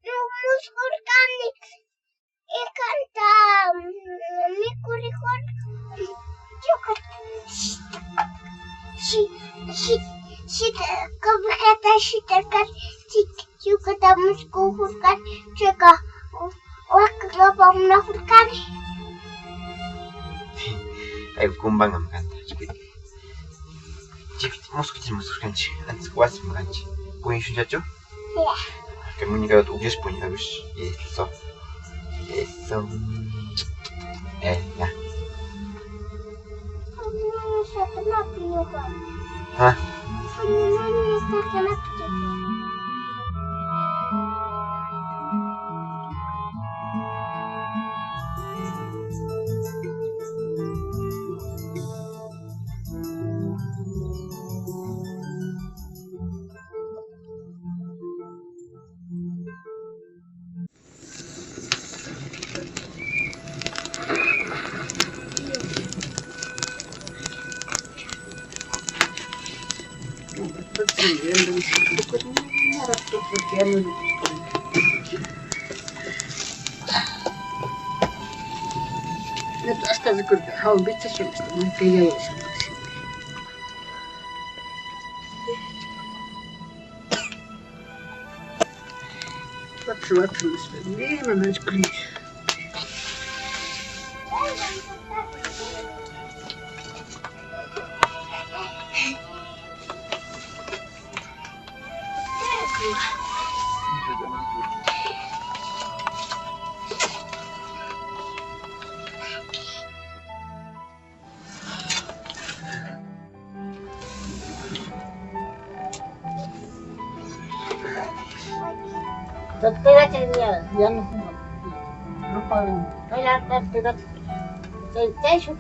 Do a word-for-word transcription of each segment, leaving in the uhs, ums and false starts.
Muskurkani. Ikanta, mm, mikurijurka. Ñuka shi-, shi-, shita, kawajata shitarkani, shit-, ñukata muskujurkani, chayka wa-, wakkapaman munajurkani. Kay kumbanami kanta, chaypi. Chaypi muskuchis muskurkanchik, antes wasiman kanchik. Puñushunllachu? Ya. Kay muñecata ukyashpa puñukapish. Eso. Eso. Eh, ya. Ah. Hasta rikurka, hawa bichashun, hasta mankayayashun. Watru, watru, nishpa, nima manchukuni. Tayta, ya, ya no. Rupa, kay, ya, tayta, chay, chay shuk.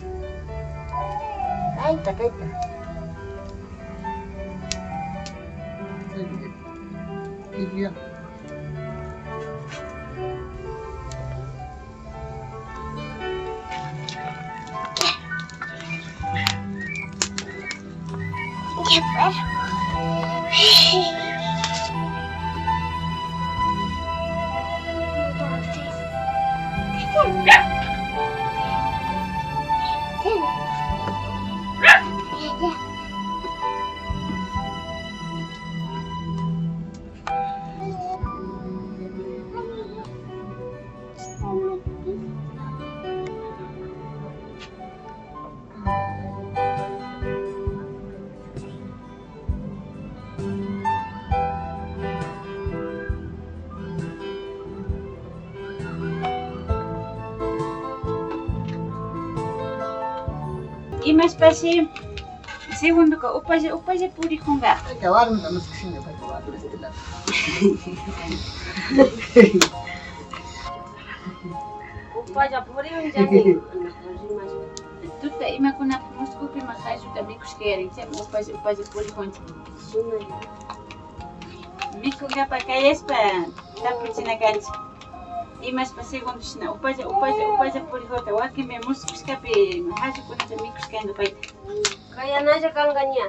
Kayta, kayta. Kay, ya. Imashpashi segundoka upalla, upalla purijunga. Payka warmita muskishinga, payka warmita. Upalla puriyunllami. Tuta imakunapi muskukpima kalluta mikushkayarin, chaymi upalla, upalla purijunchik. Mikukapa kayashpa tapuchina kanchik. Imashpa segundoshina upalla, upalla, upalla purijuta, wakinmi muskushkapi kallukunata mikushkanga payta. Kayanalla kanga ña.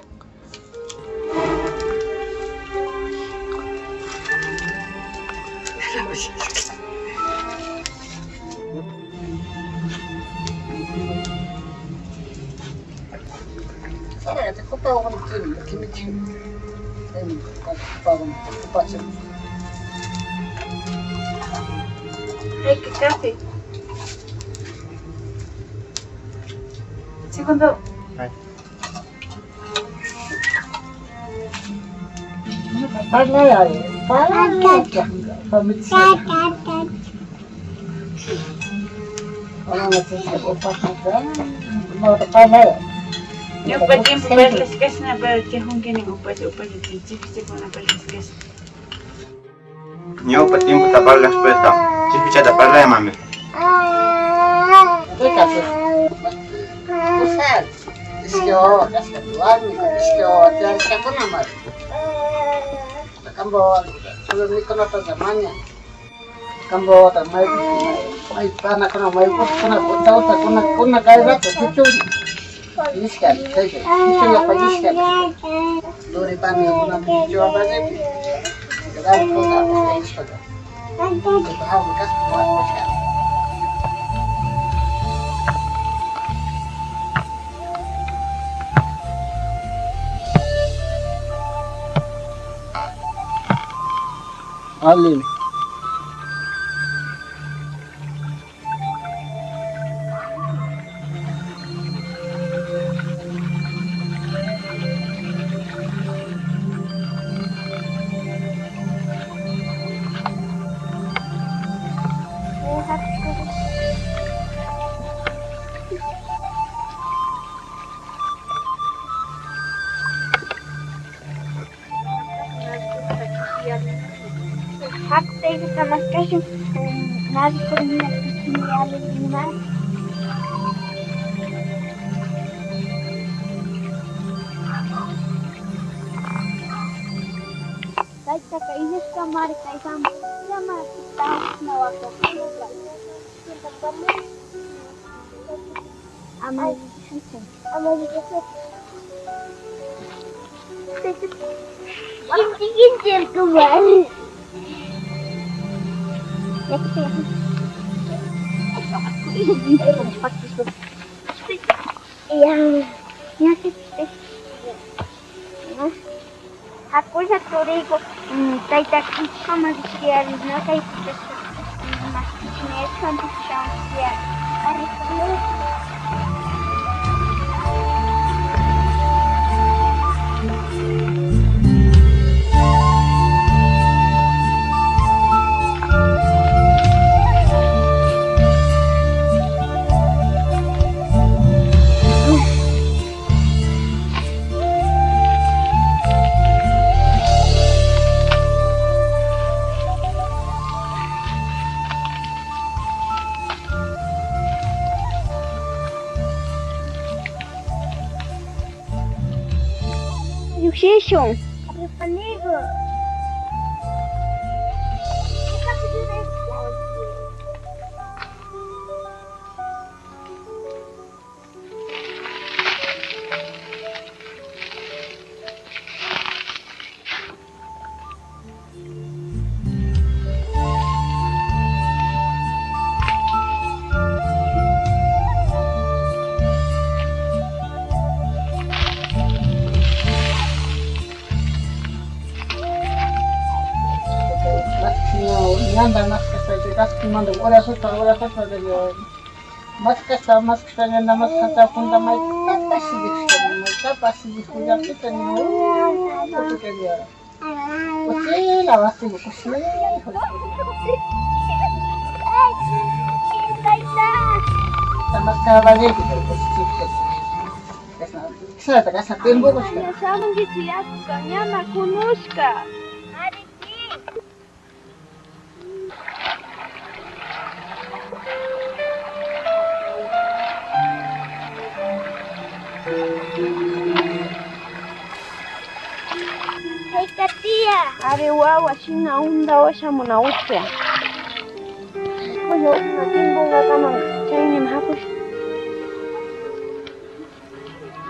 Ay, qué café. Segundo. Parlay, parlay. Ñawpa tiempo parlashkashna, pero chajunki nin upacha, upacha, chipichakuna parlashkashna. Ñawpa tiempota parlashpata, chipichata parlay, mami. Tayta, pues, o sea, ishkay wawa kashka, warmi, ishkay wawa tiyarishkakuna, mari. Kanpa wawa, solo mikunatalla mañan. Kanpa wawata may, may, may panakuna, may, kuna, kuna, kuna, kuna, kay rato, kichun. Ishkay, kay, kay, kichun yapa ishkay. Luripani, kuna, kichun yapa, grande, kuna, kuna, ishkay. Alin. Hakutayka maskashun, nadie por mí, nadie por mí. Taytaka illashkamari kaykaman, llama tawasna waka. Ama. Hakulla turikun, mm, tayta kichkama rishkayarina kaypi kashka, mm, mashkichina yachanta shamushkayari. Llukshishun. Ñanta maskashpa, kaskimanta urashpa, urashpa, maskashpa, maskashpa, ñanta maskashpa, punta maytapash rijashka, maytapash rijashka, ñanta uchila wasi, uchila. Maskashpa, valiente, pero pues, sí, pues, sí. Chashna, chashna, tiempo, pues, shamunkichi yakuka, ñana kunushka. Tayta tía. Ari wawa, shina unda washamuna usha. Kuya ukma tiempo kakaman, chaymi hakush.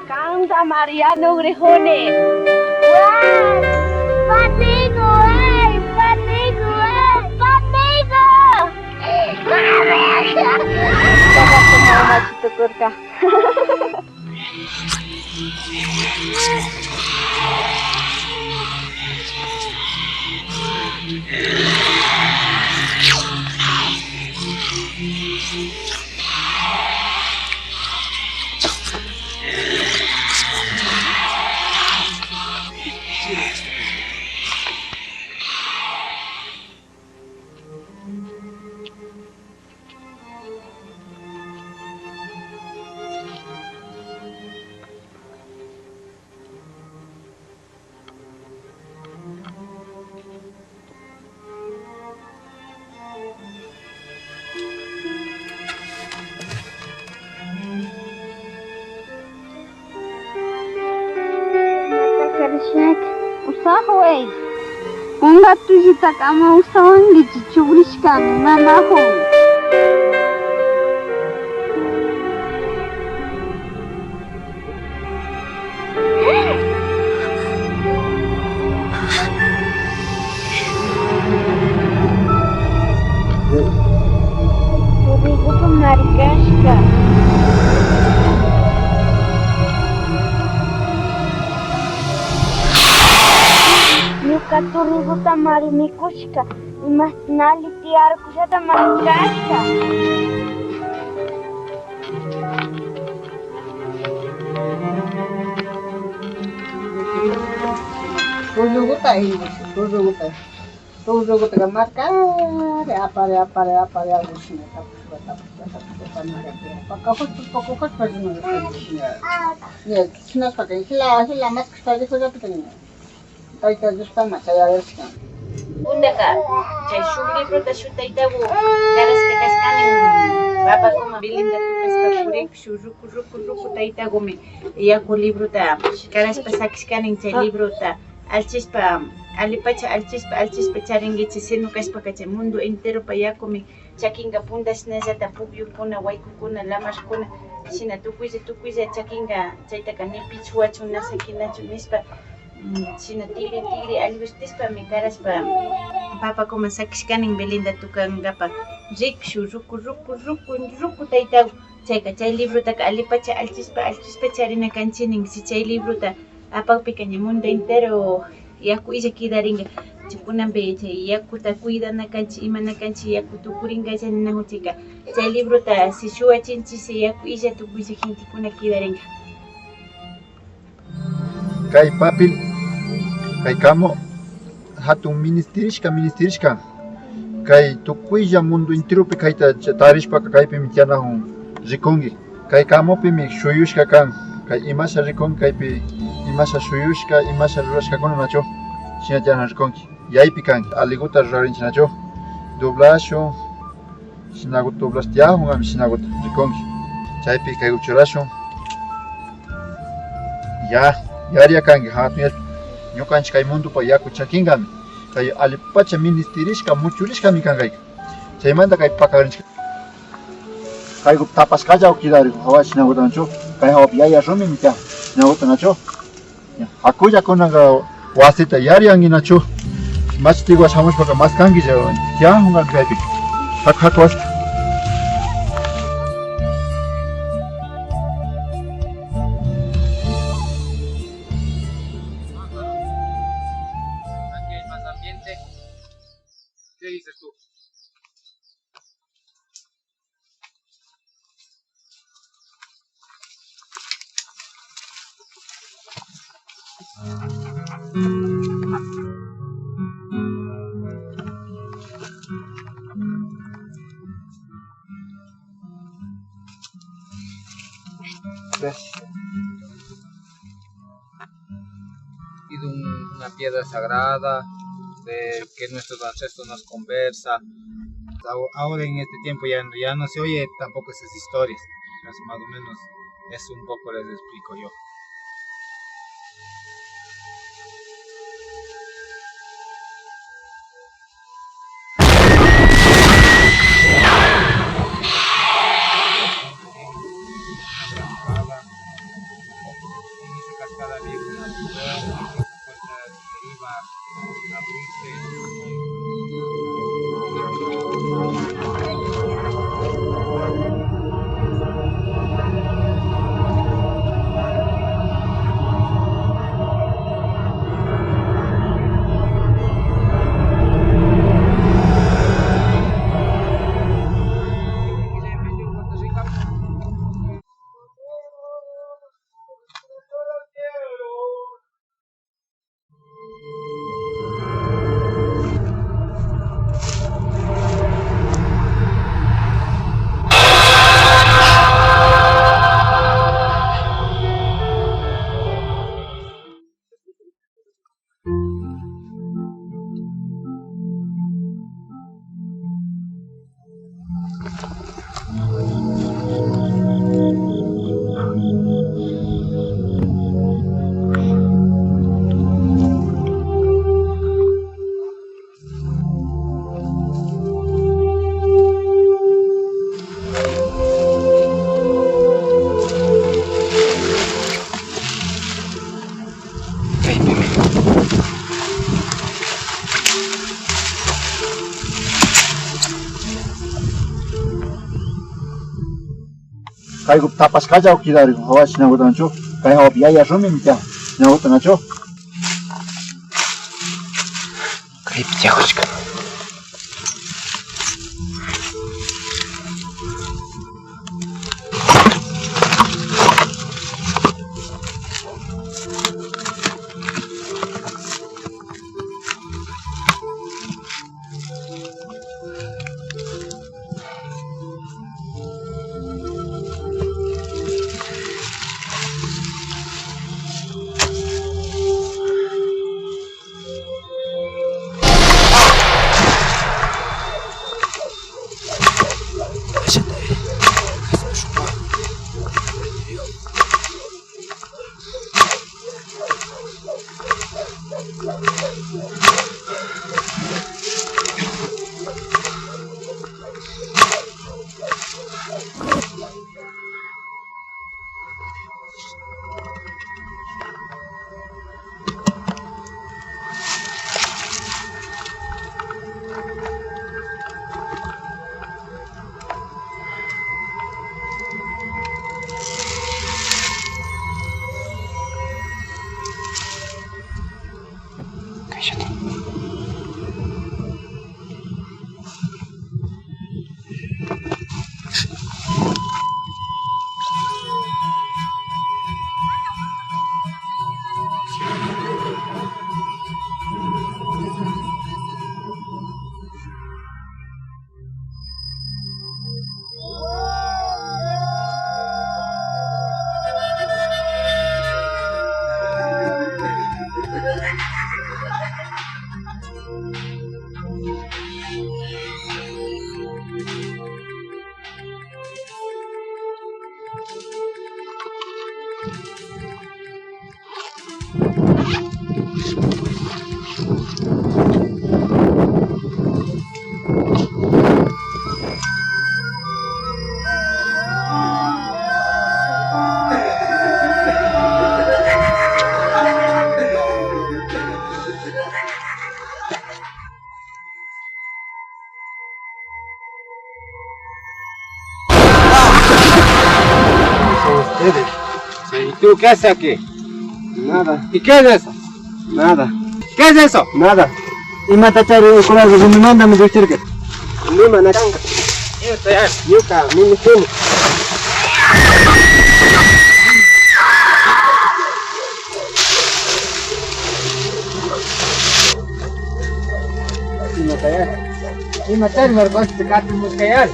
Kanta Mariano Grejone. Guay, panigo, guay, panigo, guay, panigo. Panigo. Mamachi tukurka. Usajway. Unga tullitaka ama usawankichi, chukrishkami, nanajun. Turriguta mari mikushka, imashna alli tiyarkushata maskashka. Tulluguta, tulluguta, tullugutaka markari apari, apari, apari, agushina tapushpa, tapushpa, tapushpa, markari pakajushpa, pakajushpa, rina, rina, shinashpaka jila, jila maskashpa rikullapika ña. Tayta Diospama chayarishka. Puntaka chay shuk librota shuk taytagu karashka kashkanin, papakuman Belinda tukashpa purikpi shuk ruku, ruku, ruku taytagumi yaku librota karashpa sakishkanin, chay librota allchishpa, allipacha allchishpa, allchishpa charinkichi, sino kashpaka chay mundo enteropa yakumi chakinka punta, shinallata pukyukuna, waykukuna, lamarkuna, shina tukuylla, tukuylla chakinka, chaytaka ni pichuwachun, na sakinachu nishpa, mm, shina tigri, tigri allgushpishpami karashpa, papakuman sakishkanin Belinda tukankapa rikpi shuk ruku, ruku, ruku, ruku taytagu. Chayka chay librotaka allipacha allchishpa, allchishpa charina kanchinin. Si chay librota apakpika ña mundo entero yaku illa kidarinka. Chay kunanpi chay yakuta cuidana kanchi, imana kanchi, yaku tukurinka illa ninajuchika. Chay librota si shuwachinchi, si yaku illa tukuylla gentekuna kidarinka. Kay papel, kay kamo, jatun ministirishka, ministirishka. Kay tukuylla mundo enteropi kayta cha-, tarishpaka kaypimi tiyanajun rikunki. Kay kamopimi shuyushka kan, kay imasha rikunki, kaypi imasha shuyushka, imasha rurashkakuna nachu, shina tiyanajun rikunki. Yaypi kanki, aliguta rurarinchi nachu, doblashun, shinaguta doblashpa tiyajungami, shinaguta rikunki. Chaypi kayguta churashun. Ya, yariya kanki, jatun yachpa. Ñukanchik kay mundopa yaku chakinkami. Kay allipacha ministirishka, muchurishkami kan kayka. Chaymanta kay pakagrinchik. Kaygu tapashkalla kidarin, jawa shinaguta nachu. Kay jawapi yaya rumimi tiyan, shinaguta nachu. Jakulla kunanka wasita yariyanki nachu. Machitiguash jamushpaka maskankilla, tiyajunkami kaypi. Jaku, jaku washka. Aquí hay más ambiente. ¿Qué dices tú? Gracias. Y de un- una piedra sagrada, de que nuestros ancestros nos conversa. Ahora en este tiempo ya, ya no se oye tampoco esas historias. Más o menos es un poco, les explico yo. En esa cascada había una puerta que iba a abrirse. Kaygu tapashkalla kidarin, jawa shinaguta nachu. Kay jawapi yaya rumimi tiyan, shinaguta nachu. Tipichakushka. Son ustedes. Sí, ¿y tú qué haces aquí? Nada. ¿Y qué es eso? Nada. ¿Qué es eso? Nada. Imata chari ukurarka, rimimanta mi duchirka. Nima na kanka. Ñuka, ñuka, mimi kini. Ima kayari. Ima chari marcos te kati muskayari.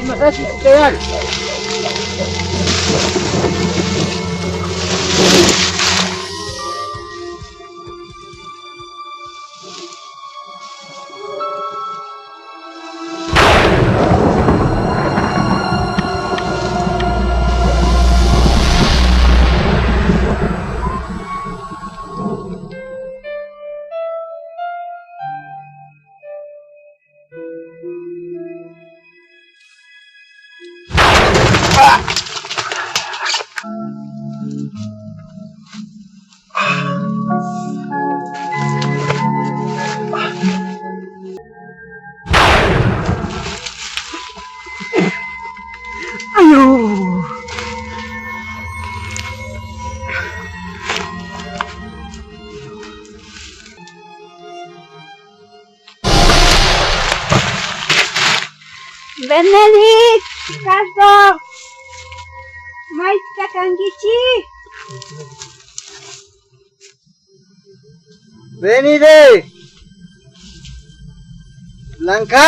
Ima sashi muskayari. Benedict, Ricardo, mayta kankichi? Benedict, Blanca,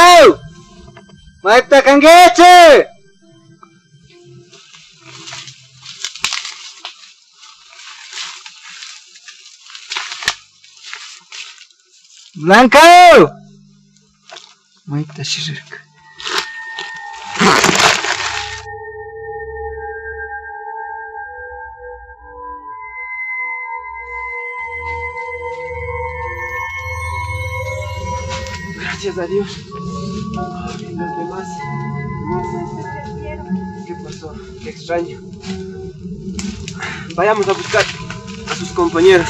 mayta kankichi? Blanca. Mayta shirirka. Gracias a Dios. Ay, los demás. ¿Qué pasó? Qué extraño. Vayamos a buscar a sus compañeros.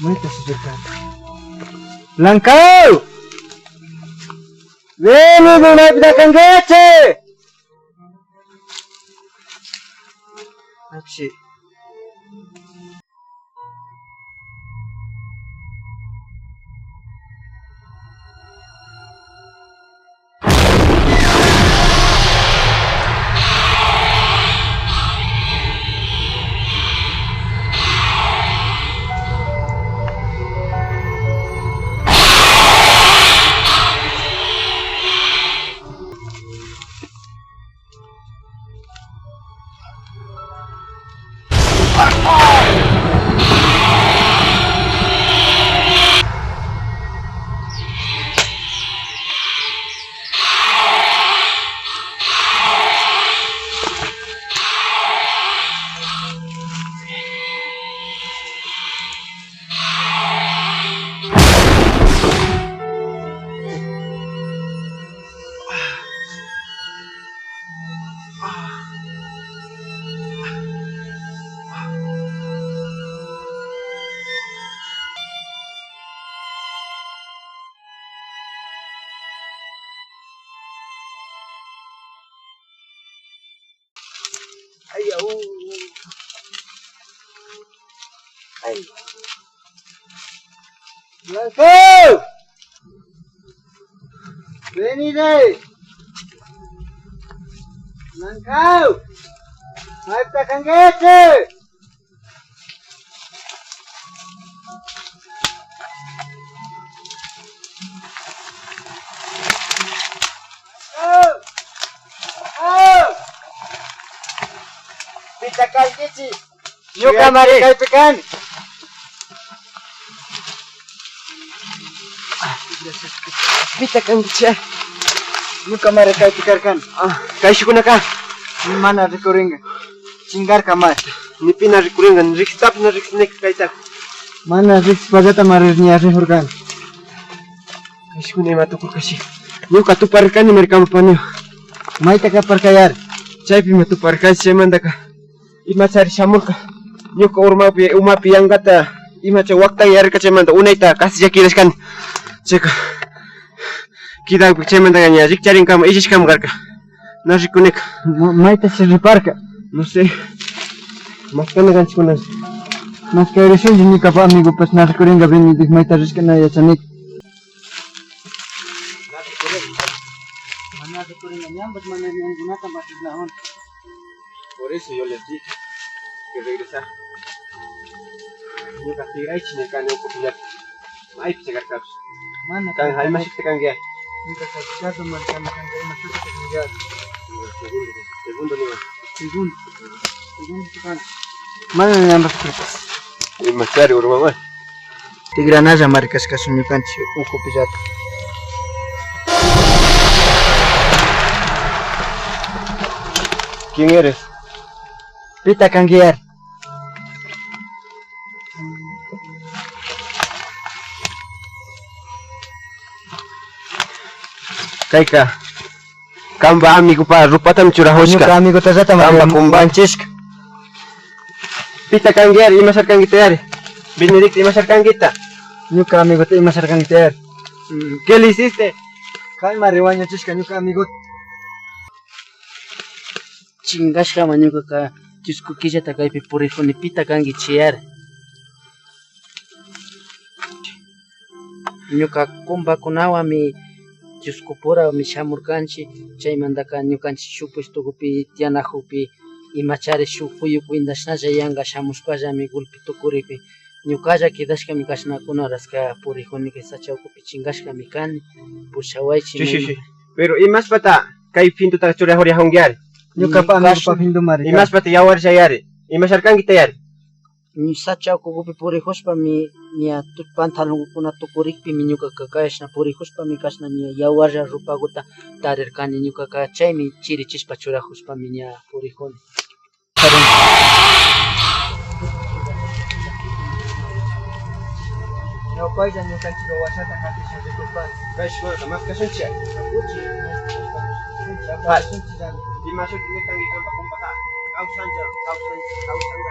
Mayta sirkan? Blanca! Vení, maypita kankichi? Achi. Ay, au. Ay. Blanco! Vení, re. Blanco! Mayta kankichi? Pita kankichi? Ñuka mari kaypi kan. Pita kankichi? Ñuka mari kaypi karkan. Ah, kayshukkunaka? Mana rikuringa. Chingarka mari. Ni pina rikuringa, ni riksitapish na riksinika kayta. Mana riksipallata mari ña rijurkan. Kayshukuna ima tukurkashi. Ñuka tuparkani markamapaniwa. Mayta kaparkayari? Chaypima tuparkashi, chaymantaka imachari shamurka. Ñuka urmapi, umapi yangata imacha waktan yarka, chaymanta unayta kasi llakirashkani. Chayka kidakpi chaymantaka ña rikcharinkama illashkama karka. Na rikunika. Ma-, maytashi riparka? No sé. Maskana kanchikuna. Maskayarishunchi, ñukapa amigopash na rikuringa, Benedict mayta rishka na yachanika. Mana rikuringa, ñanpash mana ñankunata matisnawan. Por eso yo les dije que regresa. Ñuka tigraychi nirkani ukupillata. Maypi chakarkapish. Mana kan, imashukta kanki? Ñuka kachikata markami kanka, imashukta kanki? Segundo, segundo niwan. Segundo. Segundo kan. Mana ñanpash. Imachari urmamari. Tigranalla mari kashkashun ñukanchik ukupillata. ¿Quién eres? Pita kankiyari? Kayka, kanpa amigopa rupatami churajushka. Ñuka amigotallata kanpa kumbanchishka. Pita kankiyari? Imasharkankitayari? Benedicto, imasharkankita? Ñuka amigota imasharkankitayari? Mm, ¿qué le hiciste? Kaymari wañuchishka ñuka amigota. Chingashkama ñukaka Chusku killata kaypi purijuni, pita kanki chiyari. Ñuka kumbakunawanmi Chuskupurami shamurkanchik, chaymantaka ñukanchik shuk puestokupi tiyanakukpi imachari shuk puyu cuendashnalla yanka shamushpallami gulpi tukurikpi ñukalla kidashkami kashna kuna horaska purijuni kay sacha ukupi chingashkami kani, pushawaychik. Pero imashpata kay fintutaka churajuriajunkiyari? Ñukapa amigupa fintumari. Imashpata yawarllayari? Imasharkankitayari? Ña sacha ukukupi purijushpami ña tu-, pantalonkukuna tukurikpimi ñukaka kashna purijushpami kashna ña yawarlla rupakuta tarirkani ñukaka, chaymi chirichishpa churajushpami ña purijuni. Ñawpaylla ñukanchikka washata jatishun rikurpani. Kayshukkunata maskashunchik. Kuchi, maskashunchik. Ima shuti nikanki kanpa kumpaka? Kawsanlla, kawsan-, kawsanka.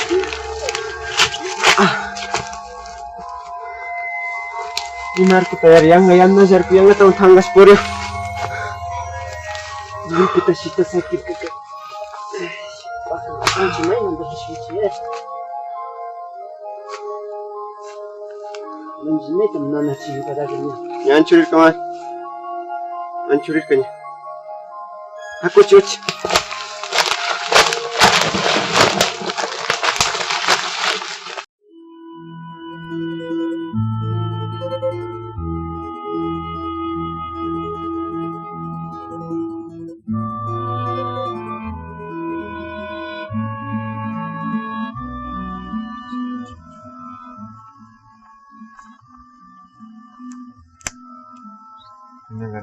Ima arkuta yari yanga, yanga, yarku yanga, tan tangas por yo. Nunca te sitas aquí, que, que. Ña anchurirka, ma. Anchurirka ña. Hakuchi, uchi.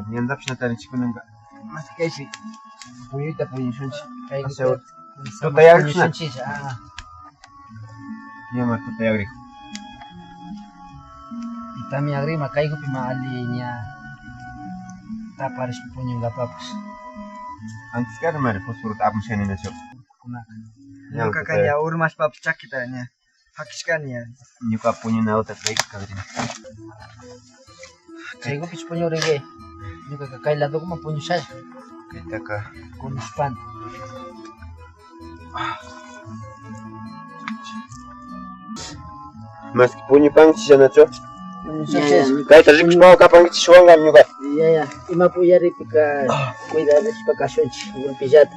Ñantapish na tarichik kunanka. Mas kayshi puyuta puñushunchik. Kay aseo. Tutayakrichik na. Puñushunchik, ah. Ñama tutayakrik. Y tamyakrik ma kaykupi ma alli ña taparishpa puñunkapapash. Antes kari mari fosforota apamushani nachu. Ñuka kaya urmashpapash chakita ña. Pakishkani ya. Ñuka puñunawta kayka kagrin. Kaykupish puñurigui. Ñukaka kay ladokuman puñushalla. Kaytaka. Kunushpani. Maski puñupankichik, nachu? Ya, ya. Kayta rikushpa kapankichik shuwanka ñuka. Ya, ya. Ima puyaripika cuidarishpa kashunchik, golpillata.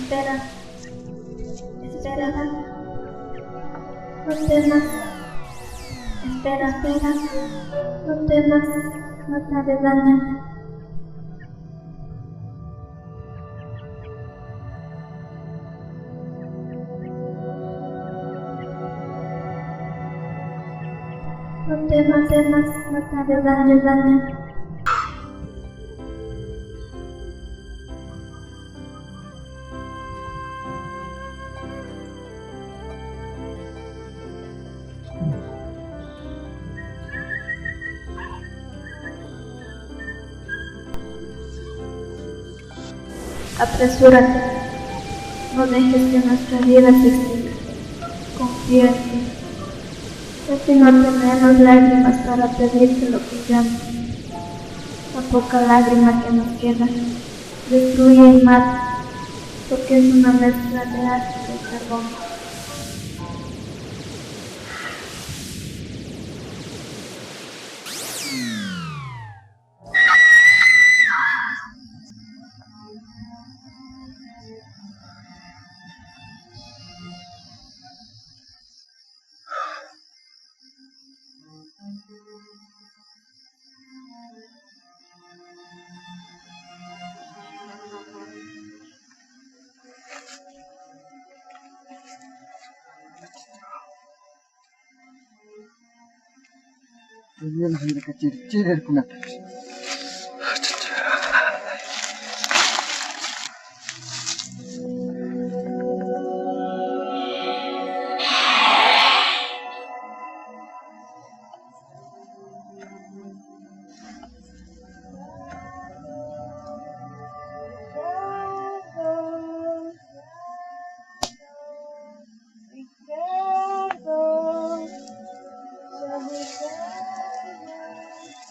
Espera, espera, no temas, espera, espera, no temas, no te hagas daño. No temas, temas, no te hagas daño, daño. Apresúrate. No dejes que nuestra vida se extinga. Confía en ti. Casi no tenemos lágrimas para pedirte lo que llamas. La poca lágrima que nos queda, destruye y mata, porque es una mezcla de ácido y carbón.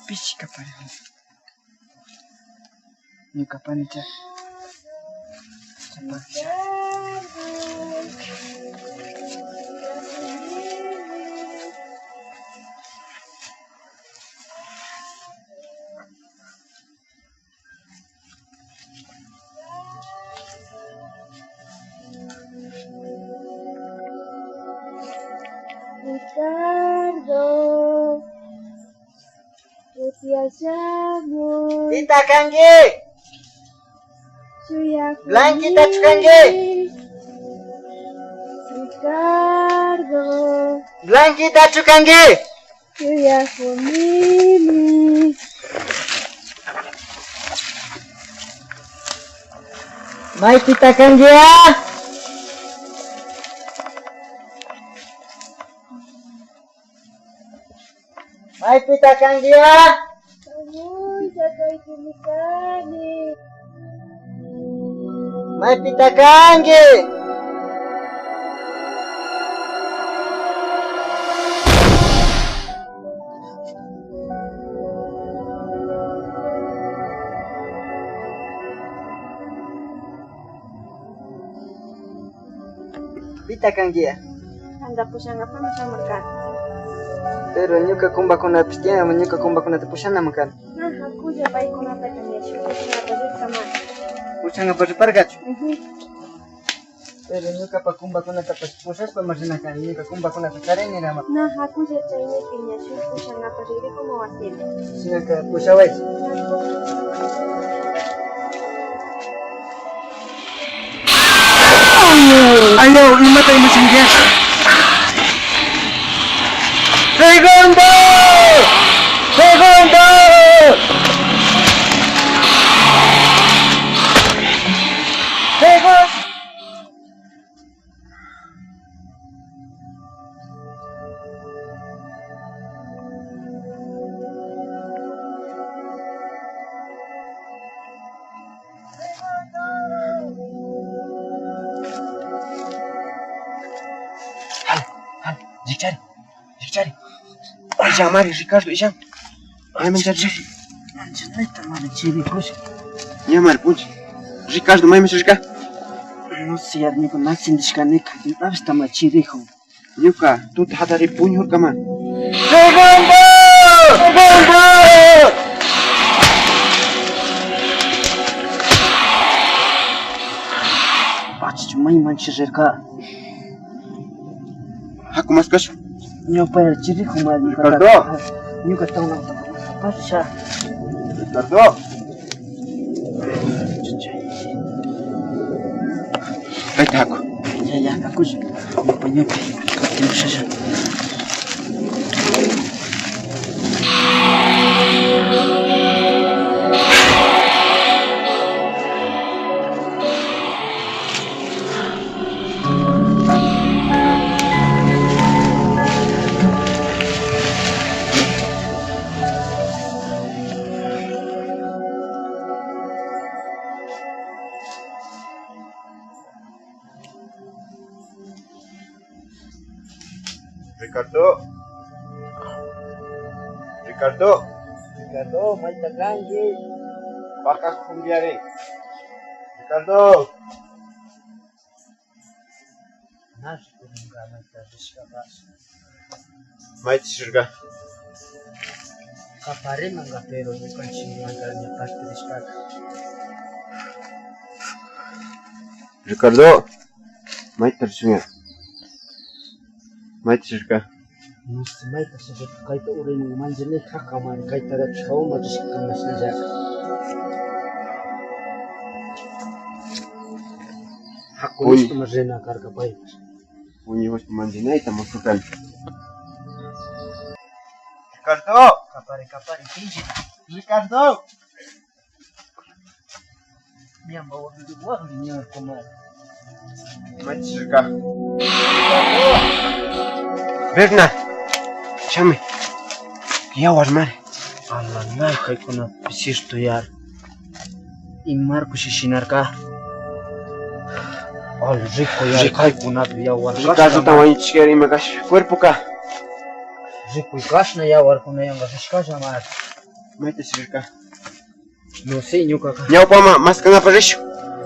Pichi kapani. Ñuka panicha. Ricardo, kutia shamun. Pita kanki? Blanquitachu kanki? Ricardo. Blanquitachu kanki? Yuyakunimi. Maypita kankiya? Maypita kankiya? Amuylla kaypimi kani. Maypita kanki? Pita kankiya? Tanta pushankapami shamurkani. Pero ñuka kumbakunapish tiyan, ñuka kumbakunata pushanaman kani. Na hakulla, paykunataka ña shuk pushankapa rirkamani. Pushankapa riparkachu? Ujú. Pero ñukapa kumbakunatapash pushashpami rinakani, ñuka kumbakunata charini nirama. Na hakulla, chaymi ña shuk pushankapa ririkuma wasimi. Shinaka pushaway. Ayaw, imata imashankiya? ¡Segundo! ¡Segundo! Rikchari, rikchari. Illanmari Ricardo, illan. Maymanchari ri. Manchanayta mana chirikushka. Ñamari puncha. Ricardo, maymanchari rirka. No sé, ñuka na sintishkanika. Avistama chirikun. Ñuka tuta hatari puñurkama. ¡Segundo! ¡Segundo! Pachachu maymanchi rirka. Haku maskashun. Ñawpa chirikun ma ñuka. Ricardo. Ñuka tawna pasha. Ricardo. Kayta haku. Ya, ya, hakulla. Ñuka ñupi. Katimushalla. Ricardo. Ricardo. Ricardo, mayta kanki? Paka kumbiari. Ricardo. Na rikurinka mayta rishkapash. Mayta rirka? Kaparimanka, pero ñukanchikmanta ña partirishkaka. Ricardo, mayta rishunka? Mayta rirka? No sé, mayta rirka, kayta urayman manllanay, hakamari kaytarapish hawaman rishka kanashnallaka. Hakunishkama rina karka paypash. Puñushpa manllanayta musurkani. Ricardo. Kapari, kapari, pinchi. Ricardo. Ñamba wakli, wakli, ñamba kumari. Mayta rirka? Bernard, shami. Yawar mari. Alanay, kaykunapi cierto yar. Imarkushi shinarka. Al rico yar, kaykunapi yawar. Ricardo ta wañuchishkari ima kash cuerpoka. Rikuy kashna yawarkuna yanga rishkalla mar. Mayta rirka? No sé, ñukaka. Ñawpama maskankapa rishun.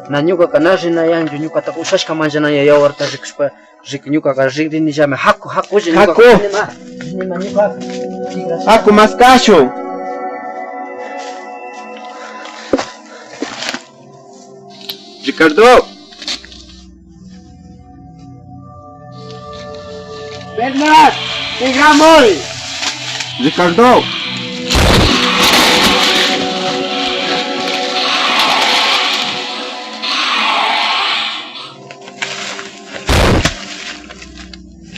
Na, ñukaka na rinayanchu, ñukataka ushashka manllanaya yawarta rikushpa, rik, ñukaka rikrinillami, haku, hakulla, ñukaka. Haku. Rinima, rinima ñukaka. Haku maskashun. Ricardo. Bernard, tigramuy. Ricardo.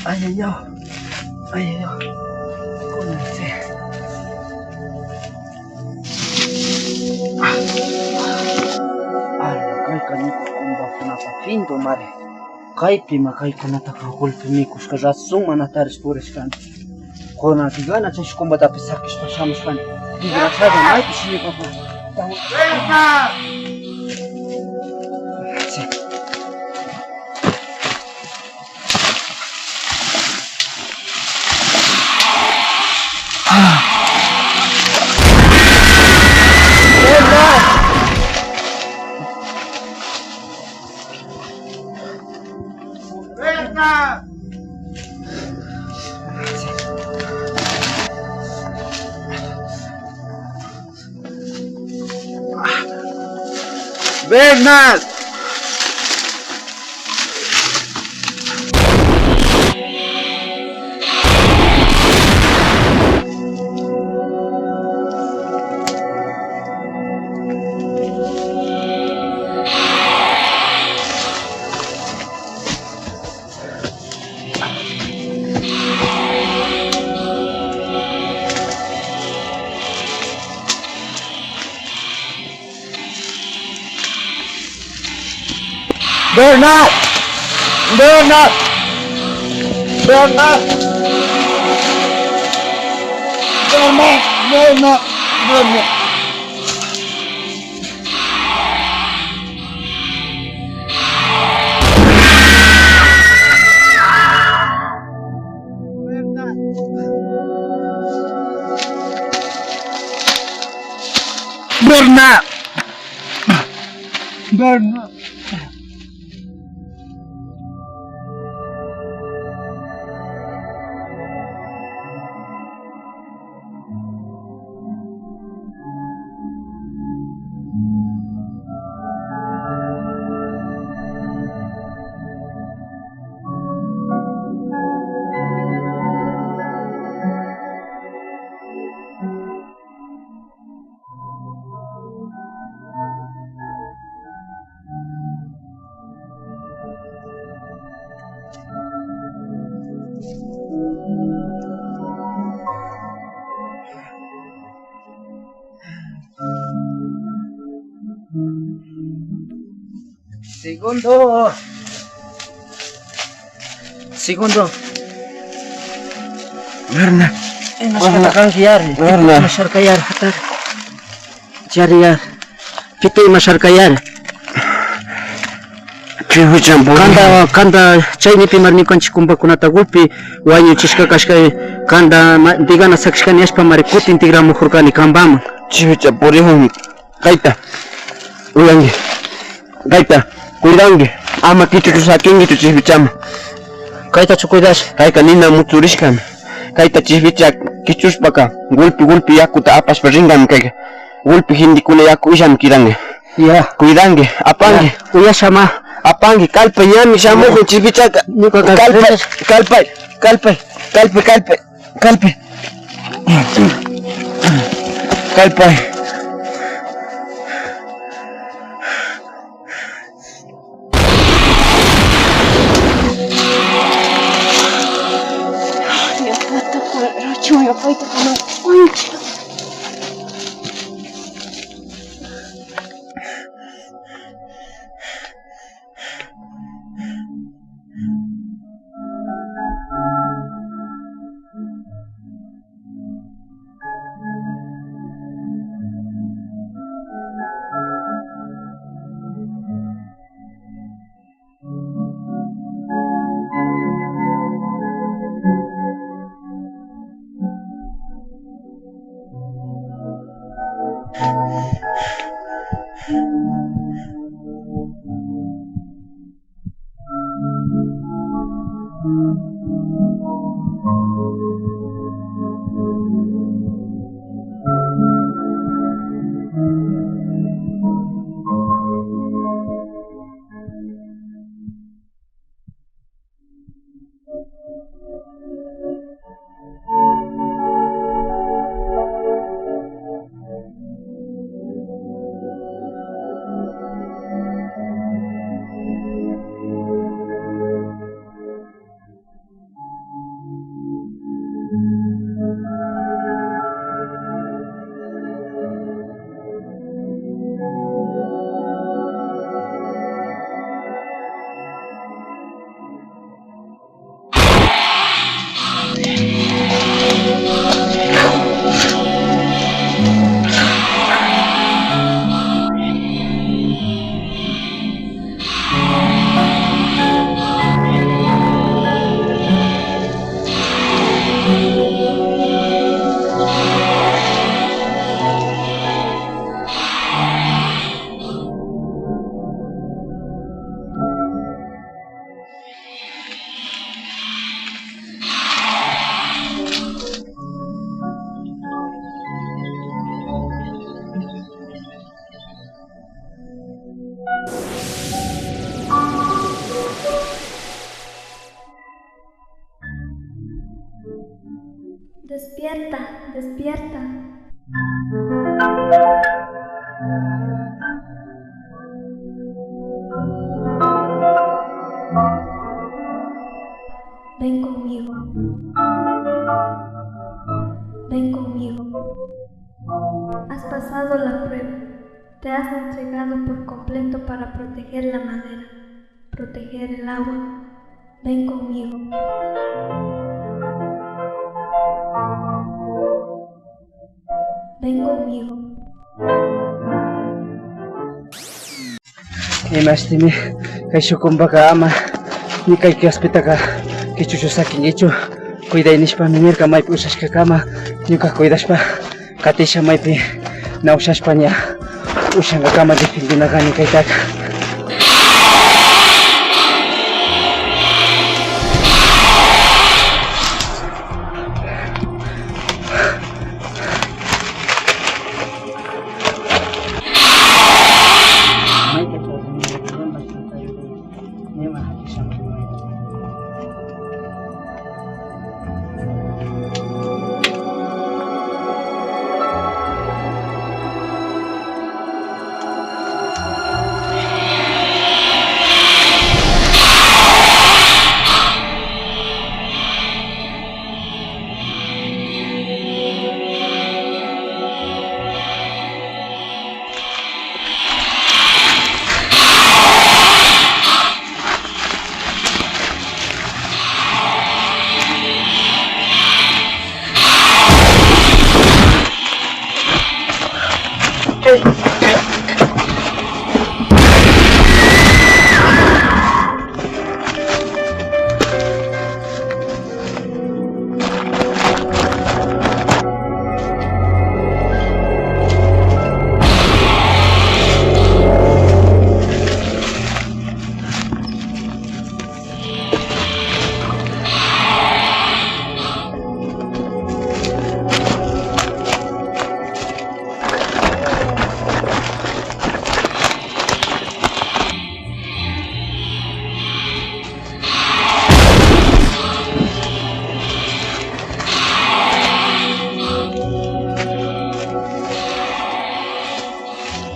Ay, ay, ay. Ay, ay, ay. Cómo sea. Ala, kayka ñuka kumbakunapa pinto mari. Kaypima kaykunataka golpe mikushka razón mana tarish purishkani. Kunanka gana chay kumbatapi sakishpa shamushkani. Desgraciado, maypi shimi papa. Bernard. Bernard! Bernard! Bernard! Bernard! Bernard! Bernard! Berna. Berna. Segundo. Segundo. Berna. Imashkata kanki yari. Berna. Imasharka yari, hatari. Yari, yari. Pita imasharka yari. Chipichapuri. Kanta, kanta chaynipi mar ñukanchik kumpakunata gulpi wañuchishka kashka, kanta ma-, digana sakishkani ashpa mari kutin tigramukurkani kampaman. Chipichapurihun. Kayta. Uyanki. Kayta, cuidanki. Ama kichuchu sakinkichu chipichama. Kaytachu cuidash. Kayka nina mutsurishkami. Kayta chipicha kichushpaka, gulpi, gulpi yakuta apashpa rinkami kayka. Gulpi gentekuna yaku illami kiranki. Ya. Cuidanki, apanki. Ya. Uyashama. Apanki, kalpa ñami shamukun chipichaka. Ñuka kalpa, kalpa, kalpa, kalpa, kalpa. Kalpi. Kalpay. Despierta, despierta. Ven conmigo. Ven conmigo. Has pasado la prueba. Te has entregado por completo para proteger la madera, proteger el agua. Ven conmigo. Ven conmigo. Imashtimi kay shuk kumpaka ama ni kay kioskpitaka kichuchu sakinkichu. Cuiday nishpami nirka, maypi ushashkakama ñuka cuidashpa katisha, maypi na ushashpa ña Ushankakama defendina kani kaytaka.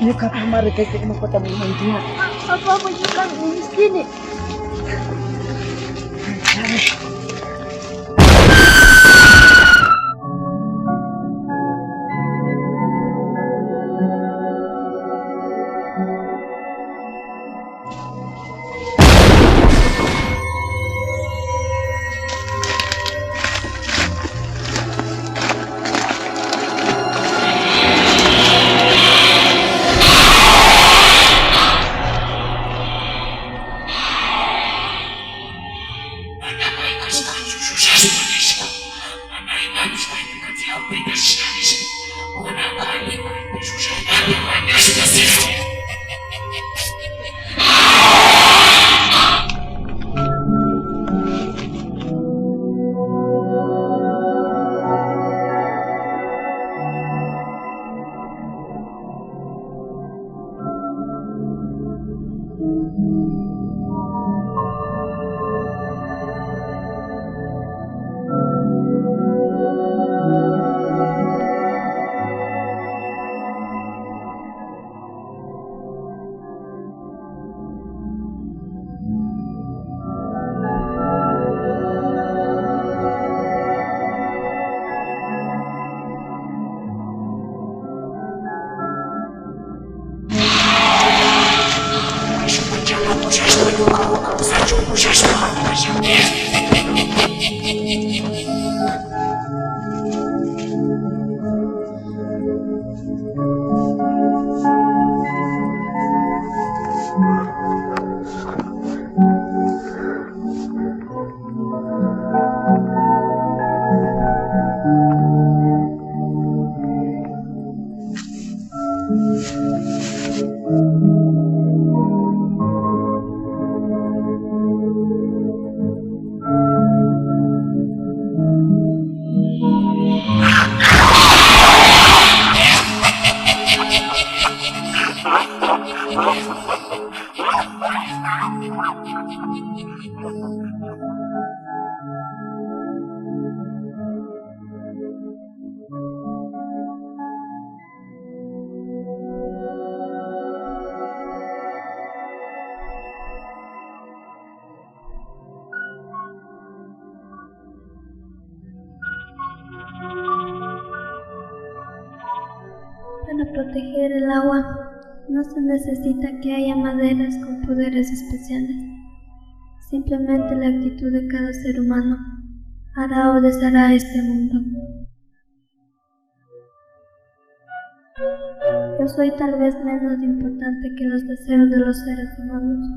Ñuka mamari kayta ima pata munantiya. Papá, ñuka miskini. Para proteger el agua, no se necesita que haya maderas con poderes especiales. Simplemente la actitud de cada ser humano hará o deshará este mundo. Yo soy tal vez menos importante que los deseos de los seres humanos.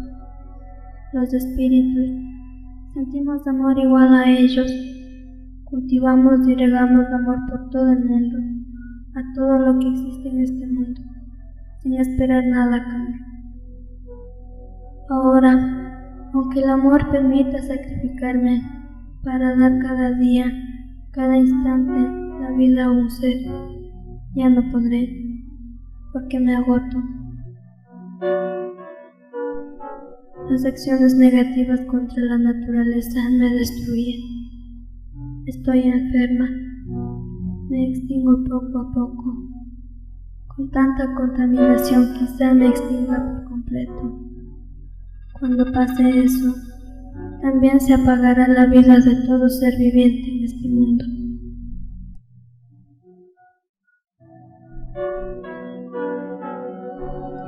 Los espíritus sentimos amor igual a ellos. Cultivamos y regamos amor por todo el mundo, a todo lo que existe en este mundo. sin esperar nada a cambio. Ahora, aunque el amor permita sacrificarme para dar cada día, cada instante, la vida a un ser, ya no podré, porque me agoto. Las acciones negativas contra la naturaleza me destruyen. Estoy enferma. Me extingo poco a poco. Con tanta contaminación quizá me extinga por completo. Cuando pase eso, también se apagará la vida de todo ser viviente en este mundo.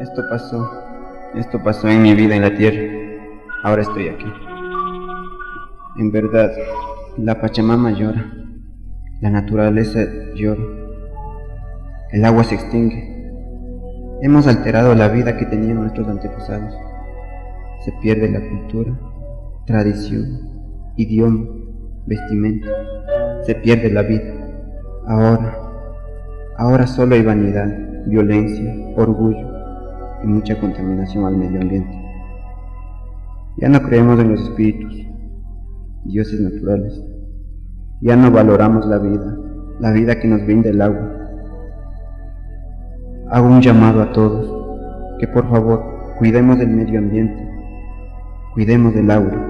Esto pasó, esto pasó en mi vida en la tierra. Ahora estoy aquí. En verdad, la Pachamama llora, la naturaleza llora, el agua se extingue. Hemos alterado la vida que tenían nuestros antepasados. Se pierde la cultura, tradición, idioma, vestimenta. Se pierde la vida. Ahora, ahora solo hay vanidad, violencia, orgullo y mucha contaminación al medio ambiente. Ya no creemos en los espíritus, dioses naturales. Ya no valoramos la vida, la vida que nos brinda el agua. Hago un llamado a todos que por favor cuidemos del medio ambiente, cuidemos del agua.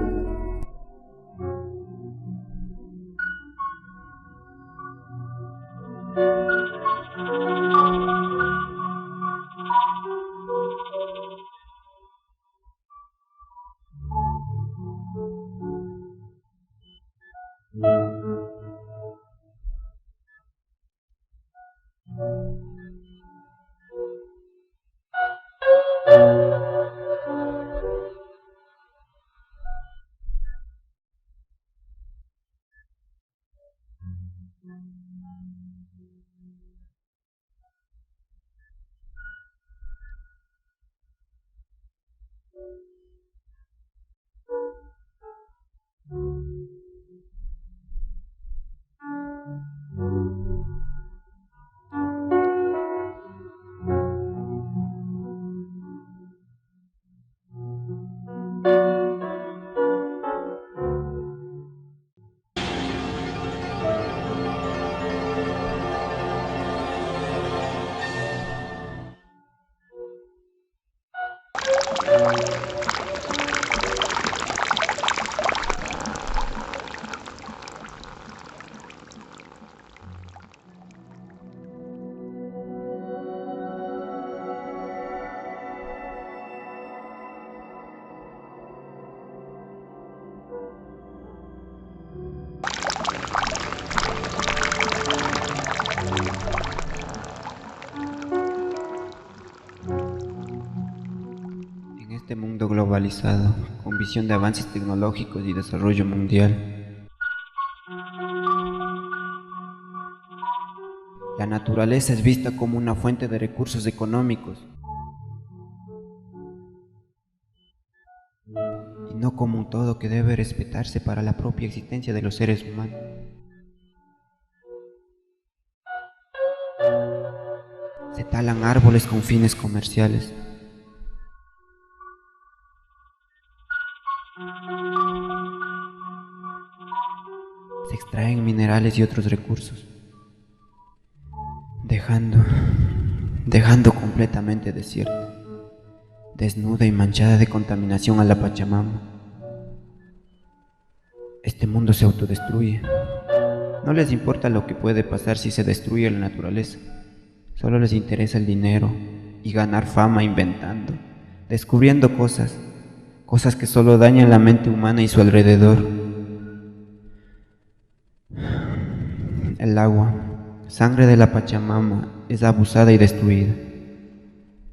En este mundo globalizado, con visión de avances tecnológicos y desarrollo mundial, la naturaleza es vista como una fuente de recursos económicos y no como un todo que debe respetarse para la propia existencia de los seres humanos. Se talan árboles con fines comerciales. Se extraen minerales y otros recursos, dejando, dejando completamente desierta, desnuda y manchada de contaminación a la Pachamama. Este mundo se autodestruye. No les importa lo que puede pasar si se destruye la naturaleza. Solo les interesa el dinero y ganar fama inventando, descubriendo cosas, cosas que solo dañan la mente humana y su alrededor. El agua, sangre de la Pachamama, es abusada y destruida.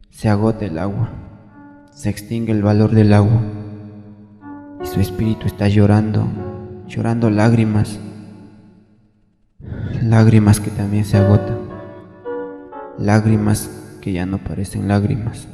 Se agota el agua, se extingue el valor del agua y su espíritu está llorando, llorando lágrimas, lágrimas que también se agotan, lágrimas que ya no parecen lágrimas.